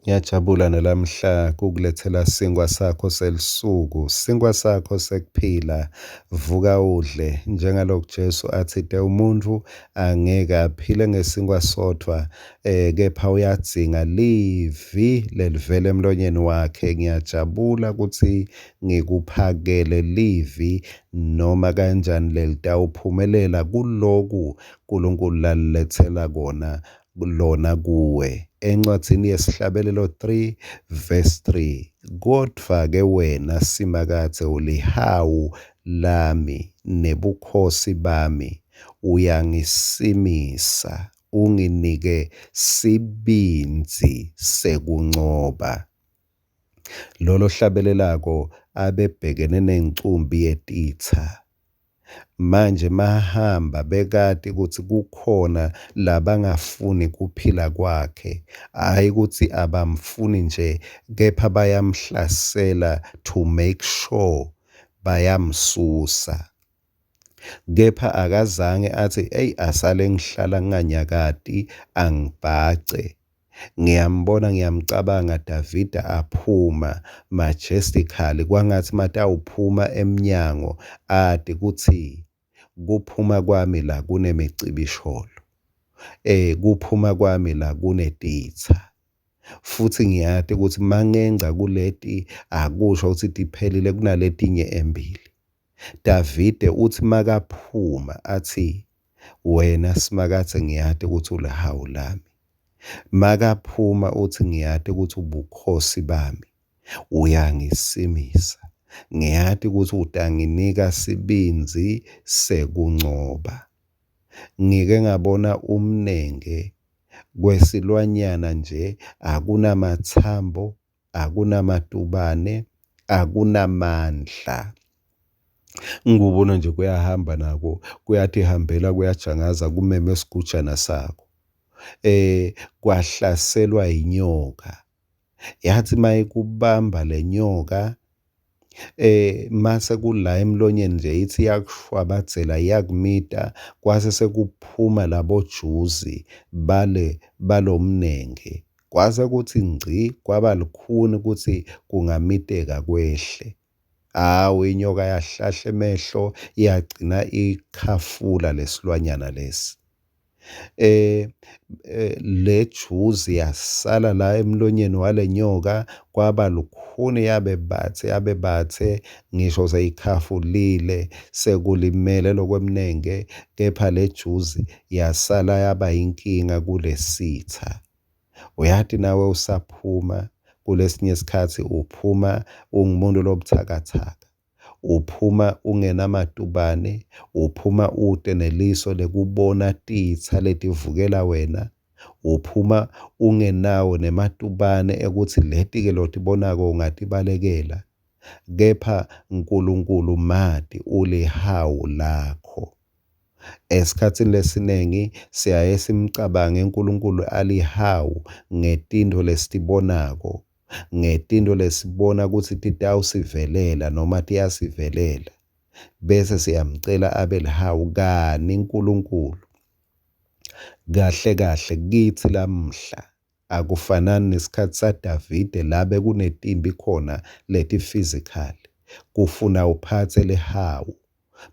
Ngiyajabula nalamhla kukuletsela sinkwa sakho selusuku, sinkwa sakho sekuphila. Vuka udle, njengaloku Jesu atsite umuntfu angeke aphile ngesinkwa sodvwa, kepha uyadzinga livi lelivela emlonyeni wakhe. Ngiyajabula kutsi ngikuphakele livi noma kanjani lelitawuphumelela kuloku Nkulunkulu laliletsela kona lona kuwe. Encwadzini yeSihlabelelo 3 verse 3, kodvwa-ke wena Simakadze ulihawu lami nebukhosi bami, uyangisimisa unginike sibindzi sekuncoba. Lolo hlabelelako abebhekene nencumbi yetitsa. Manje mahamba bekati kutsi kukhona labangafuni kuphila kwakhe, hhayi kutsi abamfuni nje kepha bayamhlasela to make sure bayamsusa. Kepha akazange atsi, eyi asale ngihlala nginganyakati angibhace. Ngiyambona ngiyamcabanga Davide aphuma majestically kwangatsi matawuphuma emnyango ati kutsi kuphuma kwami la kunemicibisholo, kuphuma kwami la kunetitsa. Futsi ngiyati kutsi mangengca kuleti akusho kutsi tiphelile kunaletinye embili. Davide utsi makaphuma atsi, wena Simakadze ngiyati kutsi ulihawu lami. Makaphuma utsi ngiyati kutsi ubukhosi bami, uyangisimisa. Ngiyati kutsi utanginika sibindzi sekuncoba. Ngike ngabona umnenge kwesilwanyana nje, akunamatsambo, akunamatubane, akunamandla. Ngikubona nje kuyahamba nako, kuyatihambela, kuyajangaza, kumeme esigujana sako. Kwahlaselwa yinyoka. Yathi mayikubamba le nyoka, mase kula emlonyeni nje ithi iyakushwabadzela iyakumita, kwase sekuphuma labo juzi bale balomnenge. Kwase kuthi ngci kwaba lukhuni kutsi kungamiteka kwehle. Hawu, inyoka yahlahla emehlo yagcina ikhafula lesilwanyana lesi. Eh, le juzi yasala la emlonyeni wale nyoka kwaba lukhuni yabe batse yabe batse ngisho seyikhafulile sekulimele lokwemnenge kepha le juzi yasala yaba inkinga kulesitha. Uyati nawe usaphuma kulesinye isikhathi uphuma ungumuntu lobuthakathaka, uphuma ungenamatubane, uphuma ute neliso lekubona titsa letivukela wena, uphuma ungenawo nematubane ekuthi leti-ke lotibonako ungatibalekela. Kepha Nkulunkulu mati ulihawu lakho. Esikhatsini lesiningi siyaye simcabange uNkulunkulu alihawu ngetintfo lesitibonako, ngetintfo lesibona kutsi titawusivelela noma tiyasivelela, bese siyamcela abe lihawu kani uNkulunkulu. Kahle kahle kitsi lamuhla akufanani nesikhatsi saDavide la bekunetimbi khona leti-physical, kufuna uphatse lihawu.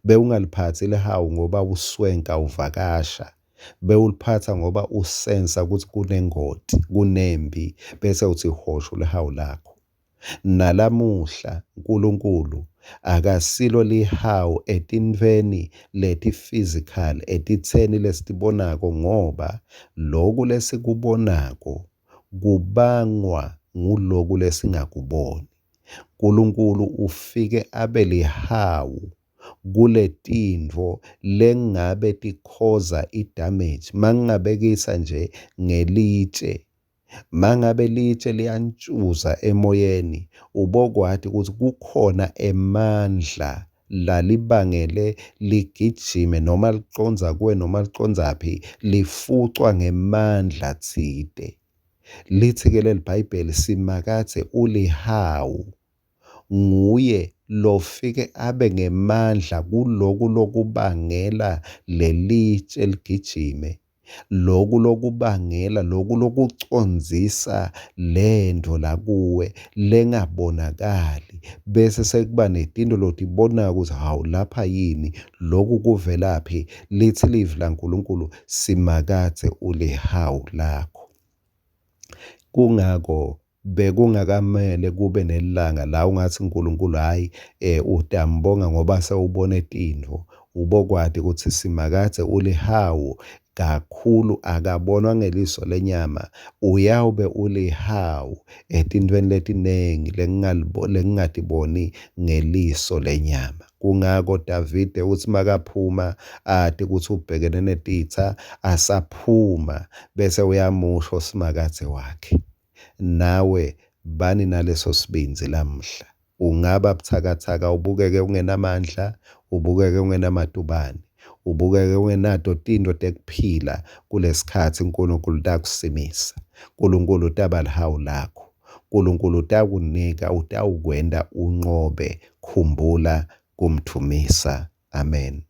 Bewungaliphatsi lihawu ngoba uswenka uvakasha, bewuliphatsa ngoba usensa kutsi kunengoti, kunembi, bese uthi hosho lihawu lakho. Nalamuhla uNkulunkulu akasilo lihawu etintfweni leti-physical, etitseni lesitibonako ngoba loku lesikubonako kubangwa nguloku lesingakuboni. Nkulunkulu ufike abe lihawu kuletintfo lengabe tikhoza idamage. Mangingabekisa nje ngelitshe, mangabe litshe liyantjuza emoyeni, ubokwati ukuthi kukhona emandla lalibangele ligijime noma licondza kuwe noma licondzaphi, lifucwa ngemandla tsite. Lithi-ke leliBhayibheli, Simakadze ulihawu, nguye lofike abe ngemandla kuloku lokubangela lelitshe ligijime. Loku lokubangela, loku lokucondzisa lentfo lakuwe lengabonakali bese sekuba netintfo lotibonako kutsi hawu lapha yini, loku kuvelaphi, litsi livi laNkulunkulu Simakadze ulihawu lakho. Kungako bekungakamele kube nelilanga la ungatsi Nkulunkulu hhayi utambonga ngoba sewubone tintfo. Ubokwati kutsi Simakadze ulihawu kakhulu akabonwa ngeliso lenyama, uyawube ulihawu etintfweni letiningi lengingatiboni ngeliso lenyama. Kungako Davide utsi makaphuma ati kutsi ubhekene netitsa, asaphuma bese uyamusho Simakadze wakhe. Nawe bani naleso sibindzi lamuhla. Ungaba butsakatsaka ubukeke ungenamandla, ubukeke ungenamatubane, ubukeke ungenato tintfo tekuphila kulesikhatsi uNkulunkulu utakusimisa. Nkulunkulu utaba lihawu lakho. Nkulunkulu utakunika, utawukwenta unqobe. Khumbula kumdvumisa. Amen.